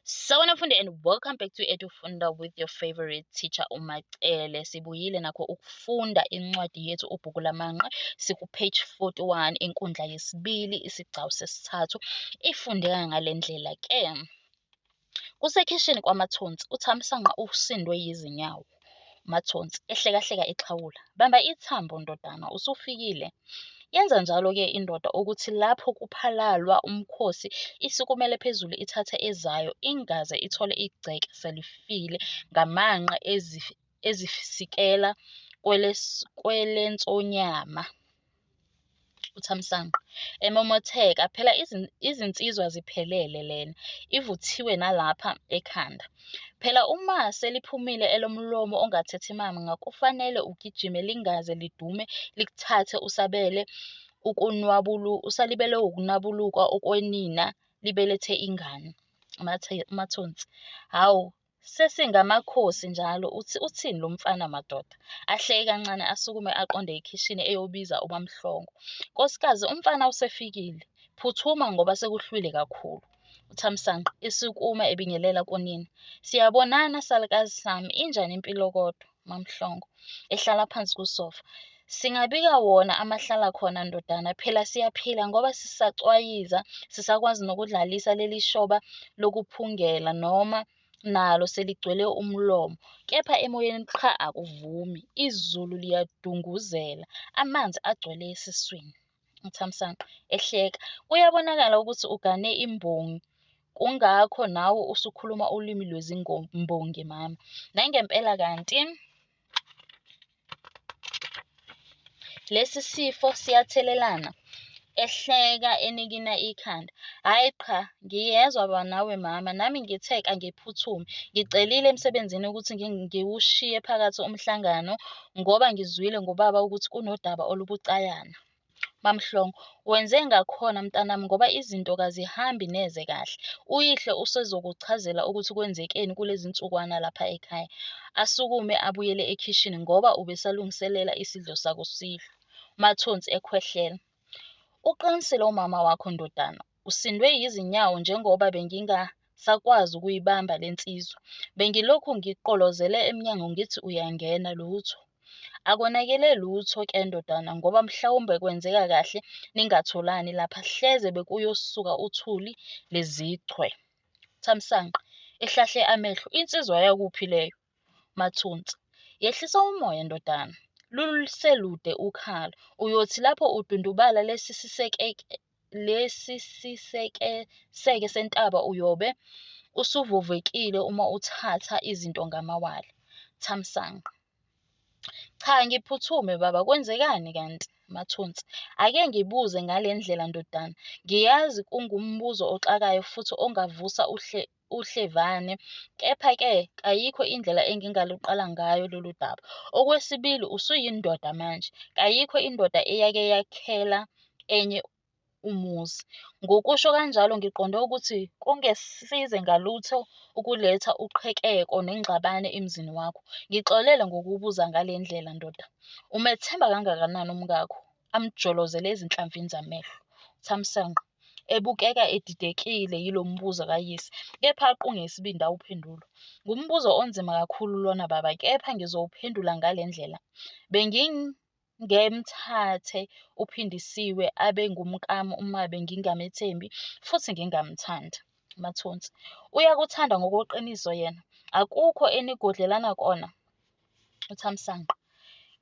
Sawubona mfundi and welcome back to Edufunda with your favorite teacher uMacele. Sibuyile nakho ukufunda incwadi yethu uBhuku Lamanqe. Siku-page 41, inkundla yesibili, isigcawu sesithathu. Ifundeka ngale ndlela ke. Kusekhishini kwaMathonsi, uThamsanqa usindwe yizinyawo. UMathonsi ehlekahleka exhawula. Bamba ithambo ndodana usufikile. Yenza njalo-ke indoda ukuthi lapho kuphalalwa umkhosi isukumele phezulu ithathe ezayo ingaze ithole igceke selifile ngamanqe ezisikela kwelensonyama. UThamsanqa, emomotheka, phela izinsizwa ziphelele lena, ivuthiwe nalapha ekhanda. Phela uma seliphumile elomlomo ongathethi manga kufanele ugijime lingaze lidume likuthathe usabele usalibele wukunwabuluka okwenina libelethe ingane. UMathonsi, Hawu, sesingamakhosi njalo uthini lo mfana madoda? Ahleke kancane asukume aqonde ekhishini eyobiza uMaMhlongo. Nkosikazi umfana usefikile, phuthuma ngoba sekuhlwile kakhulu. UThamsanqa, esukuma ebingelela kunina. Siyabonana salukazi sami, injani impilo kodwa? MaMhlongo, ehlala phansi kusofa. Singabika wona amahlalakhona ndodana, phela siyaphila ngoba sisacwayiza sisakwazi nokudlalisa leli shoba lokuphungela noma nalo seligcwele umlomo, kepha emoyeni qha akuvumi, izulu liyadunguzela, amanzi agcwele esiswini. UThamsanqa, ehleka, Kuyabonakala ukuthi ugane imbongi kungakho nawe usukhuluma ulimi lwezimbongi mama. Nangempela kanti lesi sifo siyathelelana? Ehleka enikina ikhanda. Hhayi qha, ngiyezwa nawe mama, nami ngithe kangiphuthume. Ngicelile emsebenzini ukuthi ngiwushiye phakathi umhlangano ngoba ngizwile ngobaba ukuthi kunodaba olubucayana. MaMhlongo, Wenze ngakhona mntanami ngoba izinto kazihambi neze kahle. Uyihlo usezokuchazela ukuthi kwenzekeni kulezi nsukwana lapha ekhaya. Asukume abuyele ekhishini ngoba ubesalungiselela isidlo sakusihlwa. UMathonsi ekhwehlela. Uqinisile umama wakho ndodana, usindwe yizinyawo njengoba bengingasakwazi ukuyibamba le nsizwa. Bengilokhu ngiqolozele emnyango ngithi uyangena, lutho. Akonakele lutho-ke ndodana ngoba mhlawumbe kwenzeka kahle ningatholani lapha hleze bekuyosuka uthuli lwezichwe. Thamsanqa, ehlahle amehlo, insizwa yakuphi leyo? Mathonsi, Yehlisa umoya ndodana, luselude ukhalo. Uyothi lapho udundubala lesi sisekeseke sentaba uyobe usuvovekile uma uthatha izinto ngamawala. Thamsanqa, Cha angiphuthume baba kwenzekani kanti? Mathonsi, Ake ngibuze ngale ndlela ndodana, ngiyazi kungumbuzo oxakayo futhi ongavusa uhlevane kepha-ke kayikho indlela engingaluqala ngayo lolu daba. Okwesibili usuyindoda manje, kayikho indoda eyake yakhela enye umuzi. Ngokusho kanjalo ngiqonde ukuthi kungesize ngalutho ukuletha uqhekeko nengxabano emzini wakho. Ngixolele ngokubuza ngale ndlela ndoda. Umethemba kangakanani umkakho? Amjolozele ezinhlamvini zamehlo. UThamsanqa, ebukeka edidekile yilo mbuzo kayise, kepha aqunge isibindi awuphendule. Ngumbuzo onzima kakhulu lona baba kepha ngizowuphendula ngale ndlela. Bengingemthathe uPhindisiwe abe ngumkami uma bengingamethembi futhi ngingamthandi. Mathonsi, Uyakuthanda ngokweqiniso yena? Akukho enigodlelana kona? UThamsanqa,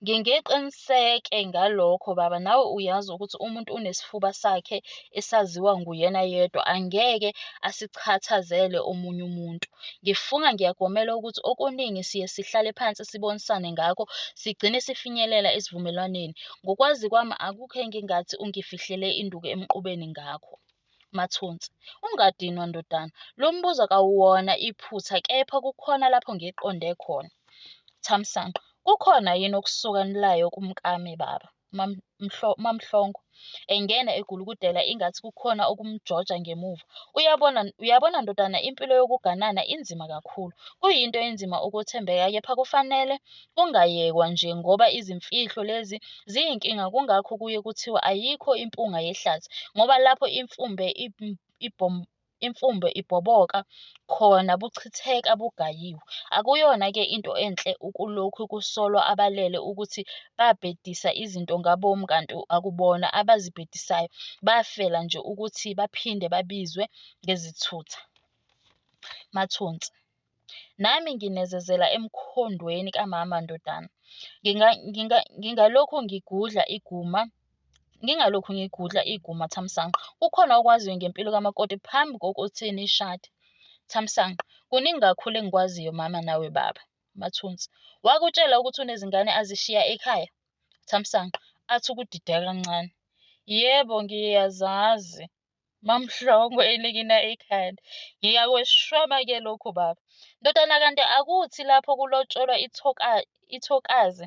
Ngingeqiniseke ngalokho baba nawe uyazi ukuthi umuntu unesifuba sakhe esaziwa nguyena yedwa angeke asichathazele omunye umuntu. Ngifunga ngiyagomela ukuthi okuningi siye sihlale phansi sibonisane ngakho sigcine sifinyelela esivumelwaneni. Ngokwazi kwami akukho engingathi ungifihlele induku emqubeni ngakho. Mathonsi, Ungadinwa ndodana, lo mbuzo kawuwona iphutha kepha kukhona lapho ngiqonde khona. Thamsanqa, Kukhona yini okusuka nlayo kumkami baba? MaMhlongo, Engena egulukudela ingathi kukhona okumjoja ngemuva. Uyabona ndodana impilo yokuganana inzima kakhulu. Kuyinto enzima ukwethembeka kepha kufanele kungayekwa nje ngoba izimfihlo lezi ziyinkinga kungakho kuye kuthiwe ayikho impunga yehlathi ngoba lapho imfumbe imfumbe ibhoboka khona buchitheka bugayiwe. Akuyona-ke into enhle ukulokhu kusolwa abalele ukuthi babhedisa izinto ngabomu kanti akubona abazibhedisayo bafela nje ukuthi baphinde babizwe ngezithutha. Mathonsi - Nami nginezezela emkhondweni kamama ndodana. Ngingalokhu ngigudla iguma ngingalokhu ngigudla iguma Thamsanqa. Kukhona okwaziyo ngempilo kamakoti phambi kokuthi nishade? Thamsanqa - Kuningi kakhulu engikwaziyo mama nawe baba. Mathonsi - Wakutshela ukuthi unezingane azishiya ekhaya? Thamsanqa athi ukudideka kancane. Yebo, ngiyazazi. MaMhlongo, enikina ikhanda. Ngiyakweshwama-ke lokho baba. Ndodana kanti akuthi lapho kulotsholwa ithokazi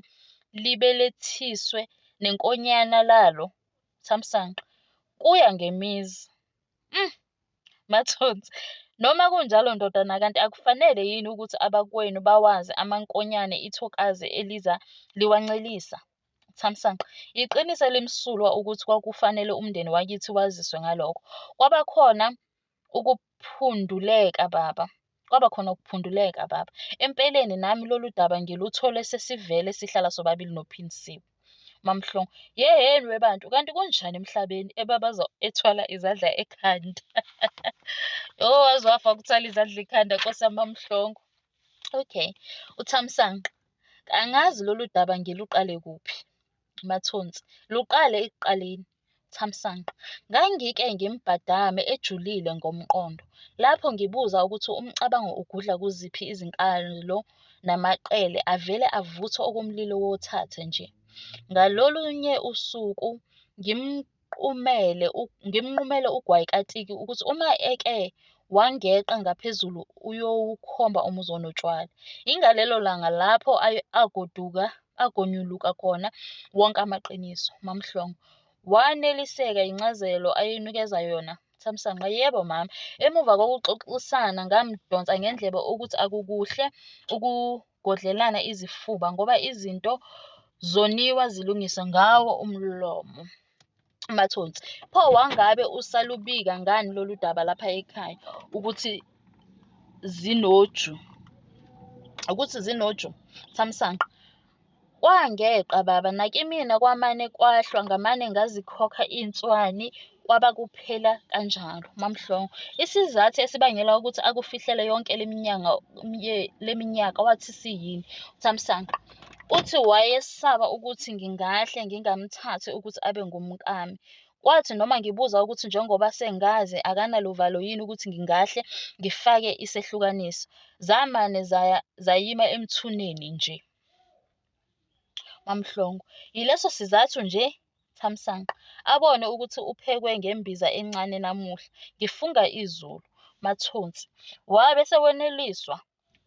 libelethiswe nenkonyane lalo? Thamsanqa - Kuya ngemizi. Mathonsi - Noma kunjalo ndodana kanti akufanele yini ukuthi abakwenu bawazi amankonyane ithokazi eliza liwancelisa? Thamsanqa - Yiqiniso elimsulwa ukuthi kwakufanele umndeni wakithi waziswe ngalokho. Kwabakhona ukuphunduleka baba. Kwabakhona ukuphunduleka baba. Empeleni nami lolu daba ngiluthole sesivele sihlala sobabili noPhindisiwe. MaMhlongo - Yehheni webantu, kanti kunjani emhlabeni? Ebabaza ethwala izandla ekhanda. Yo, waze wafa ukuthwala izandla ekhanda Nkosi yami MaMhlongo. Okay. UThamsanqa - Kangazi lolu daba ngiluqale kuphi. Mathonsi - Luqale ekuqaleni. Thamsanqa - Ngangike ngimbhadame ejulile ngomqondo. Lapho ngibuza ukuthi umcabango ugudla kuziphi izinkalo namaqele avele avuthe okomlilo wothathe nje. Ngalolunye usuku ngimnqumele ugwayi katiki ukuthi uma eke wangeqa ngaphezulu uyowukhomba umuzi onotshwala. Yingalelo langa lapho agonyuluka khona wonke amaqiniso. MaMhlongo - Waneliseka yincazelo ayekunikeza yona? Thamsanqa - Yebo mama, emuva kokuxoxisana ngamdonsa ngendlebe ukuthi akukuhle ukugodlelana izifuba ngoba izinto zoniwa zilungiswe ngawo umlomo. Mathonsi - Pho wangabe usalubika ngani lolu daba lapha ekhaya ukuthi zinoju? Ukuthi zinoju? Thamsanqa - Kwangeqa baba, nakimina kwamane kwahlwa ngamane ngazikhokha inswani kwaba kuphela kanjalo. MaMhlongo - Isizathu esibangela ukuthi akufihlele yonke le minyaka wathi siyini? Thamsanqa - Uthi wayesaba ukuthi ngingahle ngingamthathi ukuthi abe ngumkami. Kwathi noma ngibuza ukuthi njengoba sengazi akanaluvalo yini ukuthi ngingahle ngifake isehlukaniso, zamane zayima ethuneni nje. MaMhlongo - Yileso sizathu nje? Thamsanqa - Abone ukuthi uphekwe ngembiza encane namuhla. Ngifunga izulu. Mathonsi - Wabe seweneliswa?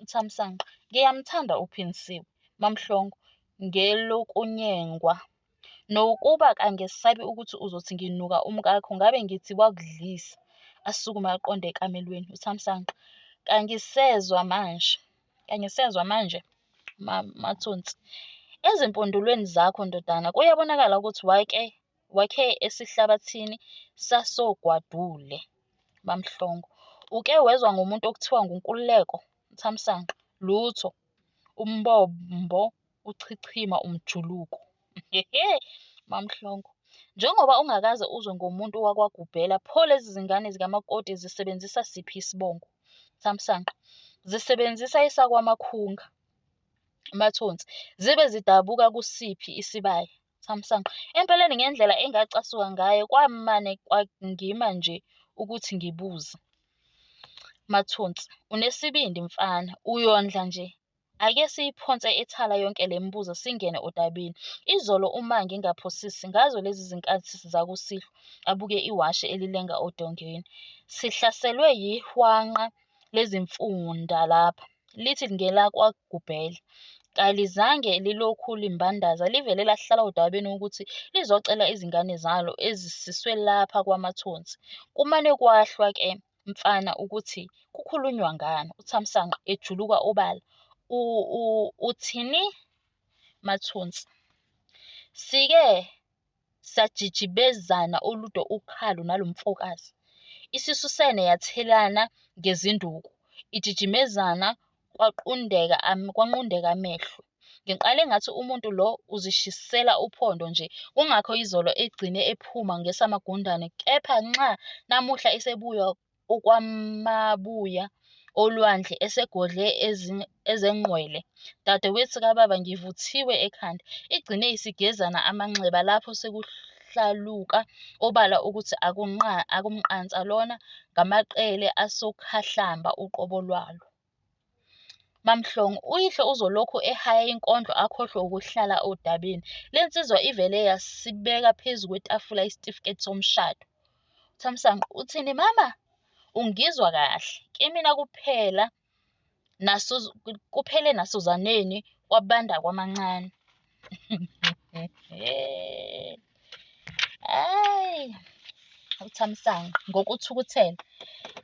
UThamsanqa - Ngiyamthanda uPhindisiwe. MaMhlongo - Ngelokunyengwa. Nokuba kangesabi ukuthi uzothi nginuka umkakho ngabe ngithi wakudlisa. Asukume aqonde ekamelweni. UThamsanqa - Kangisezwa manje? Kangisezwa manje? Mathonsi - Ezimpendulweni zakho ndodana kuyabonakala ukuthi wakhe esihlabathini sasogwadule. MaMhlongo - Uke wezwa ngomuntu okuthiwa nguNkululeko? Thamsanqa - Lutho! Umbombo uchichima umjuluko. MaMhlongo - Njengoba ungakaze uzwe ngomuntu wakwaGubhela, pho lezi zingane zikamakoti zisebenzisa siphi isibongo? Thamsanqa - Zisebenzisa esakwaMakhunga. Mathonsi - Zibe zidabuka kusiphi isibaya? Thamsanqa - Empeleni ngendlela engacasuka ngayo kwamane kwangima nje ukuthi ngibuze. Mathonsi - Unesibindi mfana, uyondla nje. Ake siyiphonse ethala yonke le mibuzo singene odabeni. Izolo uma ngingaphosisi ngazo lezi zinkathi zakusihlwa, abuke iwashi elilenga odongeni, sihlaselwe yihwanqa lezimfunda lapha. Lithi ngelakwaGubhela. Kalizange lilokhu limbandaza livele lahlala odabeni ukuthi lizocela izingane zalo ezisiswe lapha kwaMathonsi. Kumane kwahlwa-ke mfana ukuthi kukhulunywa ngani. UThamsanqa ejuluka obala. Uthini? Mathonsi - Sike sajijibezana olude ukhalo nalo mfokazi. Isisusene yathelana ngezinduku, ijijimezana kwanqundeka amehlo. Ngiqale ngathi umuntu lo uzishisela uphondo nje kungakho izolo egcine ephuma ngesamagundane kepha nxa namuhla esebuya okwamabuya olwandle esegodle ezengqwele. Dadewethu kababa ngivuthiwe ekhanda. Igcine isigezana amanxeba lapho sekuhlaluka obala ukuthi akumqansa lona, ngamaqele asokhahlamba uqobo lwalo. MaMhlongo, Uyihlo uzolokhu ehaya inkondlo akhohlwe ukuhlala odabeni. Le nsizwa ivele yasibeka phezu kwetafula isitifiketi somshado. Thamsanqa, Uthini mama? Ungizwa kahle. Kimina kuphele nasozwaneni kwabanda kwamancane. Hhayi, uThamsanqa ngokuthukuthela.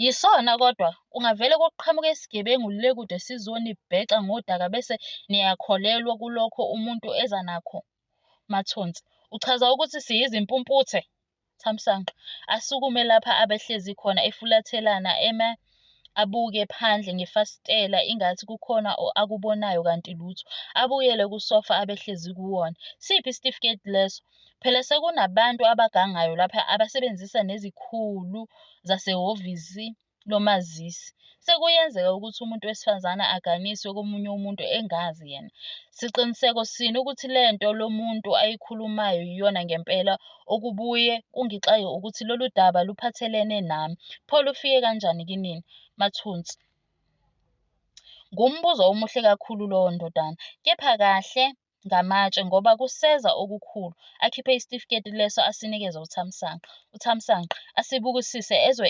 Yisona kodwa kungavele kuqhamuke isigebengu le kude sizonibheca ngodaka bese niyakholelwa kulokho umuntu eza nakho. Mathonsi Uchaza ukuthi siyizimpumputhe? Thamsanqa, Asukume lapha abehlezi khona efulathelana eme abuke phandle ngefasitela ingathi kukhona akubonayo kanti lutho. Abuyele kusofa abehlezi kuwona. Siphi isitifiketi leso? Phela sekunabantu abagangayo lapha abasebenzisa nezikhulu zasehhovisi lomazisi. Sekuyenzeka ukuthi umuntu wesifazane aganiswe komunye umuntu engazi yena. Siqiniseko sini ukuthi le nto lo muntu ayikhulumayo iyona ngempela? Okubuye kungixake ukuthi lolu daba luphathelene nami, pho lufike kanjani kinina? Mathonsi Ngumbuzo omuhle kakhulu lowo ndodana. Kepha kahle ngamatshe ngoba kuseza okukhulu. Akhiphe isitifiketi leso asinikeze uThamsanqa. UThamsanqa asibukisise ezwe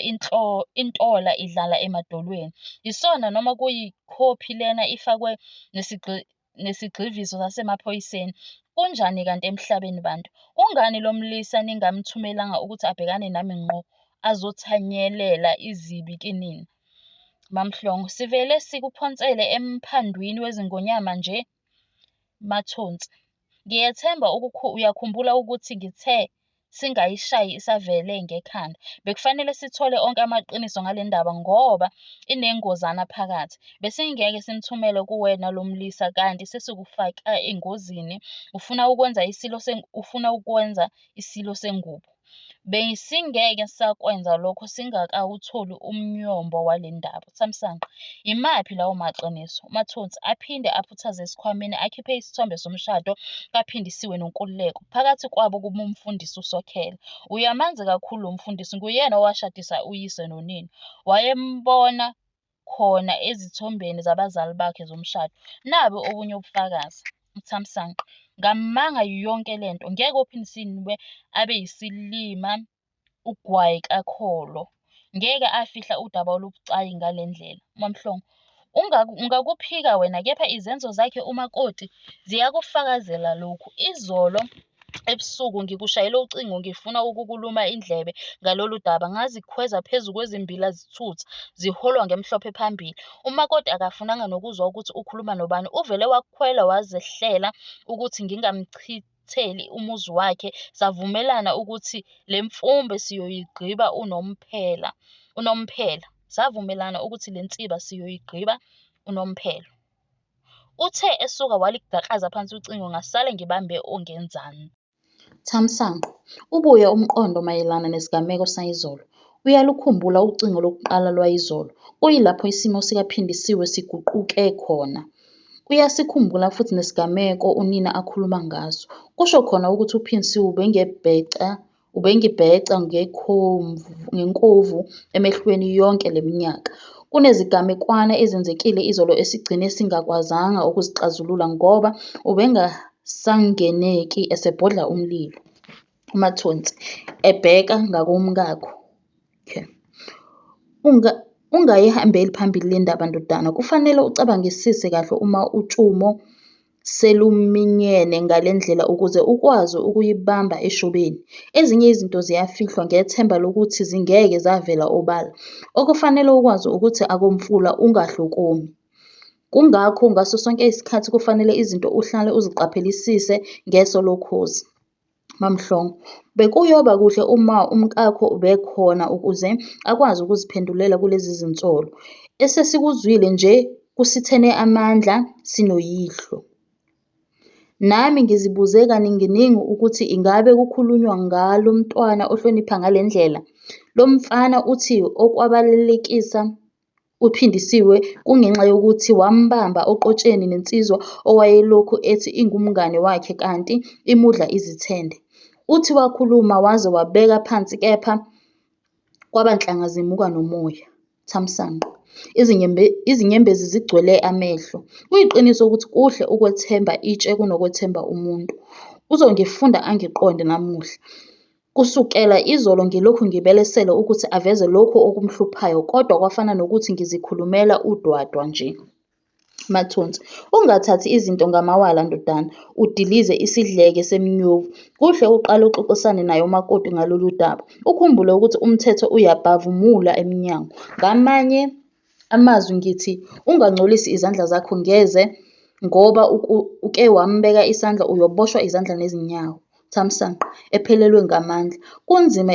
intola idlala emadolweni. Yisona noma kuyikhophi lena ifakwe nesigxivizo sasemaphoyiseni. Kunjani kanti emhlabeni bantu? Kungani lo mlisa ningamthumelanga ukuthi abhekane nami ngqo azothanyelela izibi kinina? MaMhlongo, Sivele sikuphonsele emphandwini wezingonyama nje? Mathonsi Ngiyethemba uyakhumbula ukuthi ngithe singayishayi isavele ngekhanda. Bekufanele sithole onke amaqiniso ngale ndaba ngoba inengozana phakathi. Besingeke simthumele kuwena lo mlisa kanti sesikufaka engozini ufuna ukwenza isilo sengubo. Besingeke sakwenza lokho singakawutholi umnyombo wale ndaba. Thamsanqa, Imaphi lawo maqiniso? Mathonsi aphinde aphuthaze esikhwameni akhiphe isithombe somshado kaPhindisiwe noNkululeko. Phakathi kwabo kumi umfundisi uSokhela. Uyamazi kakhulu lo mfundisi nguyena owashadisa uyise nonina. Wayembona khona ezithombeni zabazali bakhe zomshado. Nabu obunye ubufakazi. UThamsanqa, Ngamanga yonke le nto. Ngeke uPhindisiwe abe yisilima ugwayi kakholo. Ngeke afihla udaba olubucayi ngale ndlela. MaMhlongo, Ungakuphika wena kepha izenzo zakhe umakoti ziyakufakazela lokhu. Izolo ebusuku ngikushayele ucingo ngifuna ukukuluma indlebe ngalolu daba ngazikhweza phezu kwezimbila zithutha, ziholwa ngemhlophe phambili. Umakoti akafunanga nokuzwa ukuthi ukhuluma nobani uvele wakhwela wazehlela ukuthi ngingamchitheli umuzi wakhe savumelana ukuthi le mfumbe siyoyigqiba unomphela. Savumelana ukuthi le nsiba siyoyigqiba unomphela. Uthe esuka walugaklaza phansi ucingo ngasale ngibambe ongezansi. Thamsanqa, Ubuye umqondo mayelana nesigameko sayizolo. Uyalukhumbula ucingo lokuqala lwayizolo, kuyilapho isimo sikaPhindisiwe siguquke khona. Uyasikhumbula futhi nesigameko unina akhuluma ngaso. Kusho khona ukuthi uPhindisiwe ubengibheca ngenkovu emehlweni yonke le minyaka. Kunezigamekwana ezenzekile izolo esigcine singakwazanga ukuzixazulula ngoba ubengasangeneki esebhodla umlilo. UMathonsi, Ebheka ngakumkakhe. Ungayihambeli phambili le ndaba ndodana. Kufanele ucabangisise kahle uma utshumo seluminyene ngale ndlela ukuze ukwazi ukuyibamba eshobeni. Ezinye izinto ziyafihlwa ngethemba lokuthi zingeke zavela obala. Okufanele ukwazi ukuthi akomfula ungahlokomi. Kungakho ngaso sonke isikhathi kufanele izinto uhlale uziqaphelisisa ngeso lokhozi. MaMhlongo, bekuyoba kuhle uma umkakho ubekhona ukuze akwazi ukuziphendulela kulezi zinsolo. Esesikuzwile nje kusithene amandla sinoyihlo. Nami ngizibuze kaninginingi ukuthi ingabe kukhulunywa ngalo mntwana ohlonipha ngale ndlela? Lo mfana uthi okwabalekisa uPhindisiwe kungenxa yokuthi wambamba oqotsheni nensizwa owayelokhu ethi ingumngani wakhe kanti imudla izithende. Uthi wakhuluma waze wabeka phansi kepha kwabanhlanga zimuka nomoya. Thamsanqa, izinyembezi zigcwele amehlo. Kuyiqiniso ukuthi kuhle ukwethemba itshe kunokwethemba umuntu. Uzongifunda angiqonde namuhla. Kusukela izolo ngilokhu ngibelesele ukuthi aveze lokhu okumhluphayo kodwa kwafana nokuthi ngizikhulumela udwadwa nje. Mathonsi, ungathathi izinto ngamawala ndodana, udilize isidleke seminyovu. Kuhle uqale uxoxisane naye umakoti ngalolu daba. Ukhumbule ukuthi umthetho uyabhavumula emnyango. Ngamanye amazwi ngithi ungangcolisi izandla zakho ngeze ngoba uke wambeka isandla uyoboshwa izandla nezinyawo. Thamsanqa, ephelelwe ngamandla. Kunzima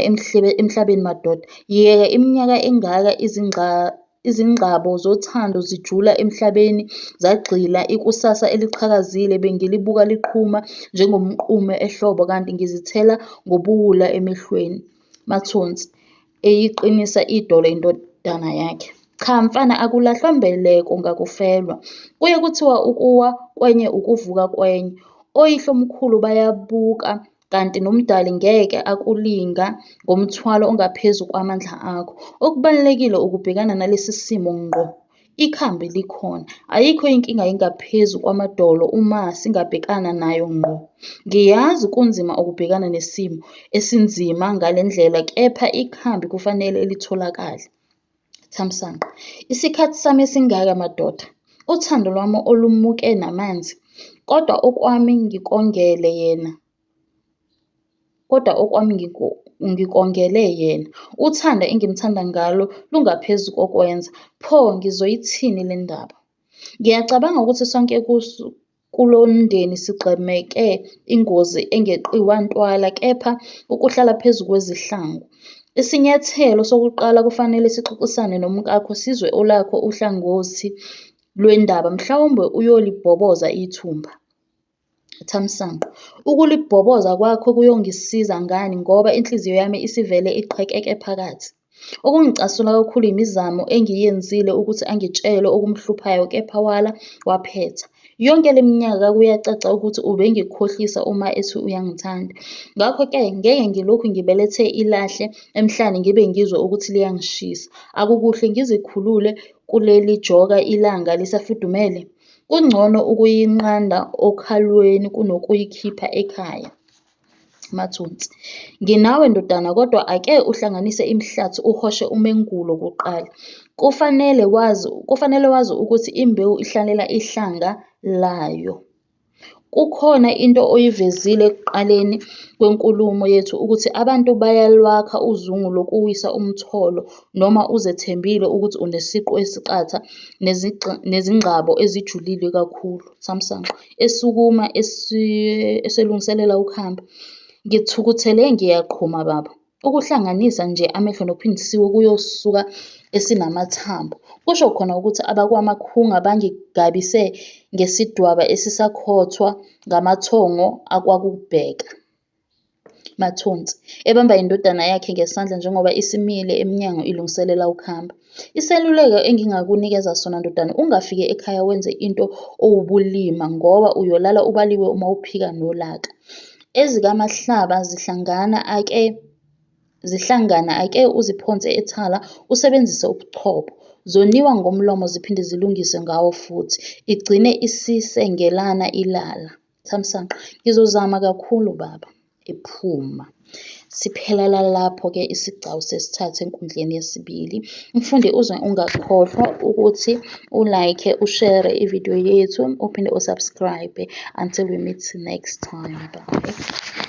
emhlabeni madoda. Yeka iminyaka engaka izingxabo zothando zijula emhlabeni zagxila, ikusasa eliqhakazile bengilibuka liqhuma njengomnqume ehlobo kanti ngizithela ngobuwula emehlweni. Mathonsi, eyiqinisa idolo indodana yakhe. Cha mfana akulahlwa mbeleko ngakufelwa. Kuye kuthiwe ukuwa kwenye ukuvuka kwenye. Oyihlomkhulu bayabuka kanti noMdali ngeke akulinga ngomthwalo ongaphezu kwamandla akho. Okubalulekile ukubhekana nalesi simo ngqo. Ikhambi likhona. Ayikho inkinga engaphezu kwamadolo uma singabhekana nayo ngqo. Ngiyazi kunzima ukubhekana nesimo esinzima ngale ndlela kepha ikhambi kufanele litholakale. Thamsanqa, isikhathi sami esingaka madoda, uthando lwami olumuke namanzi. Kodwa okwami ngikongele yena. Kodwa okwami ngikongele yena. Uthando engimthanda ngalo lungaphezu kokwenza. Pho ngizoyithini le ndaba? Ngiyacabanga ukuthi sonke kulo mndeni sigqemeke ingozi engeqiwa ntwala kepha ukuhlala phezu kwezihlangu. Isinyathelo sokuqala kufanele sixoxisane nomkakho sizwe olwakhe uhlangothi lwendaba mhlawumbe uyolibhoboza ithumba. Thamsanqa, ukulibhoboza kwakho kuyongisiza ngani ngoba inhliziyo yami isivele iqhekeke phakathi. Okungicasula kakhulu imizamo engiyenzile ukuthi angitshele okumhluphayo kepha wala waphetha. Yonke le minyaka kuyacaca ukuthi ubengikhohlisa uma ethi uyangithanda. Ngakho-ke ngeke ngilokhu ngibelethe ilahle emhlane ngibe ngizwa ukuthi liyangishisa. Akukuhle ngizikhulule kuleli joka ilanga lisafudumele? Kungcono ukuyinqanda okhalweni kunokuyikhipha ekhaya. Mathonsi, nginawe ndodana kodwa ake uhlanganise imihlathi uhoshe umengulo kuqala. Kufanele wazi ukuthi imbewu ihlalela ihlanga layo. Kukhona into oyivezile ekuqaleni kwenkulumo yethu ukuthi abantu bayalwakha uzungu lokuwisa umtholo noma uzethembile ukuthi unesiqu esiqatha nezingxabo ezijulile kakhulu. Thamsanqa, esukuma eselungiselela ukuhamba. Ngithukuthele ngiyaqhuma baba. Ukuhlanganisa nje amehlo noPhindisiwe kuyosuka esinamathambo. Kusho khona ukuthi abakwaMakhunga bangigabise ngesidwaba esisakhothwa ngamathongo akwaKubheka. Mathonsi, ebamba indodana yakhe ngesandla njengoba isimile emnyango ilungiselela ukuhamba. Iseluleko engingakunikeza sona ndodana, ungafiki ekhaya wenze into owubulima ngoba uyolala ubaliwe uma uphika nolaka. EzikaMahlaba zihlangana ake uziphonse ethala usebenzise ubuchopho. Zoniwa ngomlomo ziphinde zilungiswe ngawo futhi. Igcine isisengelana ilala. Thamsanqa, ngizozama kakhulu baba. Ephuma. Siphelela lapho-ke isigcawu sesithathu enkundleni yesibili. Mfundi uze ungakhohlwa ukuthi u-like, ushere ividiyo yethu, uphinde u-subscribe. Until we meet next time. Bye.